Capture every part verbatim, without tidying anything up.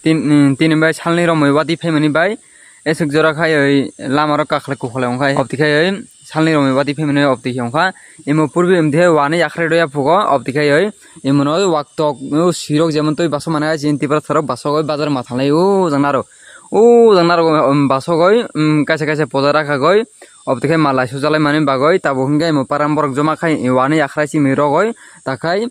Tin, tini bai salni romwi watwi phaimani bai eswk jora khai oi lama rok kakhlai kukhlai wngkha, obtwi khai oi salni romwi watwi phaimani obtwi khai wngkha. Imo purbi wngtwi hai wani yakhrai rw yaphugo, obtwi khai oi imono waktok o sirok jemon twi basuk mani hai chini Tiprasa rok basuk oi bazar ma thanglai o jang naro. O jang naro, um, basuk oi, um, kaisa kaisa poja rakha goi, obtwi khai malai sujalai mani bagoi tabuk hwnkhe imo param borok joma khai wani yakhrai chimi rogoi takhai.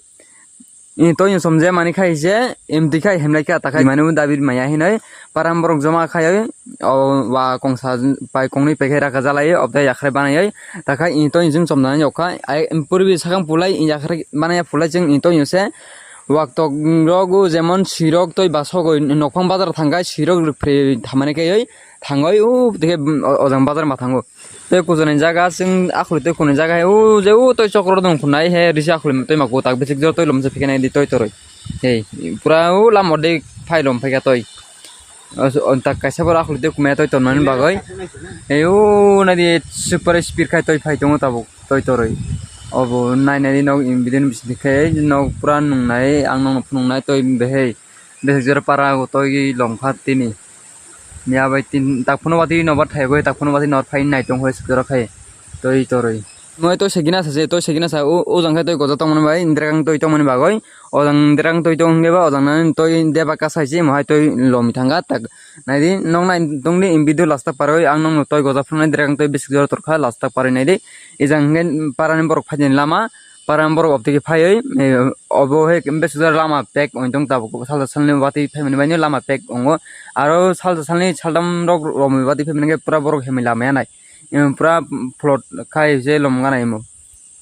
Ito insomje mani khai je, imtwi khai hemlai kha, takhai mani dabi maya hinoi, param borok joma khai, o wa kongsa pai kongnwi pai khai raka jalai, obda yakhrai banai, takhai ito insong chomnani yokha, ai purbi sakang pulai yakhrai banai pulai chwng ito inse, waktok rogo jemon sirok toi basogoi nokphang bazar thangkai sirok rwphri thamani khai, thangoi, o, tei khe, o, ojang bazar ma thango. Tei kuchuni jaga, chwng akhli tei kuni jaga hai, o, je, o, toi chokro dong khunai, he, risi akhli tei ma kutak, bichik jora toi lom se phiknai di toi toroi. Hei, pura, o, lama de phai lom phaikha toi. O, o, tak kaisa boro akhli tei kumaya toi tonmani bagoi. Hei, o, nai di super speed khai toi phai tongo tabuk, toi toroi. Obo nai nai di nog in bidin bising khe nog pura nungnai, ang nog phunuknai toi behei. Bichik jora para o toi lom kha tini. Miya bai tin, tak phano watwi nobar thai goi, tak phano watwi nor phai nai tong hoi sukjora khai. Toi toroi. Moi toi segina sa se, toi segina sa, o, o jang khai toi goja tongmani bai, indra kang toi tongmani bagoi. O jang indra kang toi tong hwnkhe ba, o jang nani toi deba kasai se, mohai toi lomi thanga, tak. Nai di, nong nai tong di, in video last tak paroi, ang nong toi goja phano indra kang toi bichik jora torkha, last tak paroi nai di. Ejang hwnkhe parani borok phaidi lama, parani borok optiki phaioi, eh, obo hai besuk jora lama pek ongtong tabuk salsa salni watwi phaimani baino lama pek ongo. Aro salsa salni saldam rok romwi watwi phaimani khe pura borok hemwi lama ya nai. Em, pura plot khai je lom gana imo.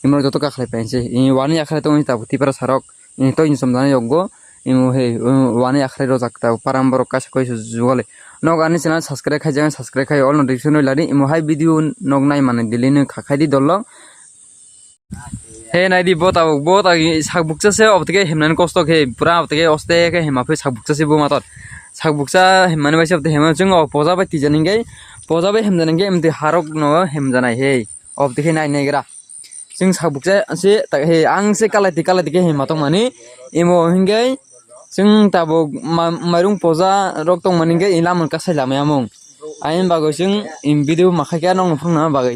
Imo joto kakhlai painse. Imo wani yakhrai tongwi tabuk Tiprasa rok. Imo toi ni somdana yokgo. Imo he, imo wani yakhrai rojak tabuk param borok kaisa koi su jugale. Nok ani channel subscribe khai jang subscribe khai all notification roi ladi. Imo hai video nok nai mani delete no kha khai di dollo. He nai di bo tabuk, bo tabuk sak bukcha se, obotike hemnani kosto khe, pura obotike oste khe hema phi sak bukcha se bo mator. Sak bukcha hemmani bai se obotike hema chwng o poja bai tijani hwnkhe, poja bai hemjani hwnkhe emtwi harok no hemjanai he, obotike nai nai gra. Chwng sak bukcha se ta he, ang se kalai ti kalai ti khe hema tongmani, imo hwnkhe chwng tabuk ma-, mairung poja rok tongmani hwnkhe lamani kasai lamaya mung. Ayang bagwi chwng video makhai khe nokno phunukna bagwi.